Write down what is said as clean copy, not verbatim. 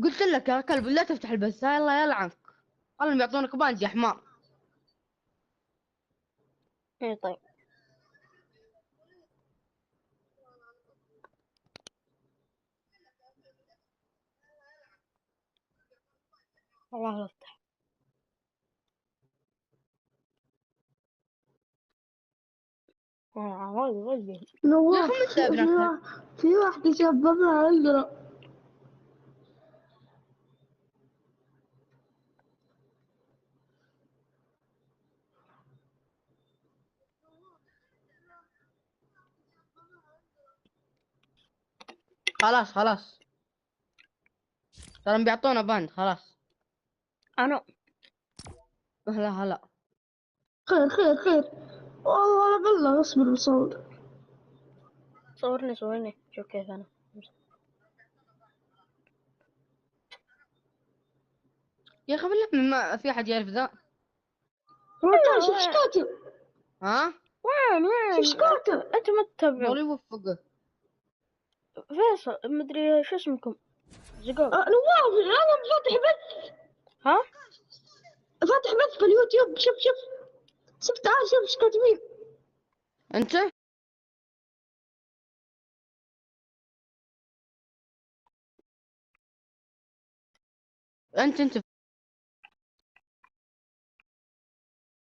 قلت لك يا كلب لا تفتح البث، الله يلعنك. خلهم يعطونك band يا حمار. ايه طيب. والله لا افتح. وايد. نواف، يا أخي متى في في واحدة شبابها عندنا. خلاص خلاص، ترى بيعطونا band خلاص. انا هلا هلا. خير خير خير، والله لا بالله، اصبر بصور. صورني صورني، شوف كيف انا. يا اخي بالله ما في احد يعرف ذا. تعال شوف ايش كاتب. ها؟ وين وين؟ شوف ايش كاتب. انت ما تتابعون. الله يوفقه. فيصل مدري شو اسمكم. زقوق. نواف، انا فاتح بث. ها؟ فاتح بث في اليوتيوب. شوف شوف شوف، تعال شوف ايش كاتبين. انت؟ انت انت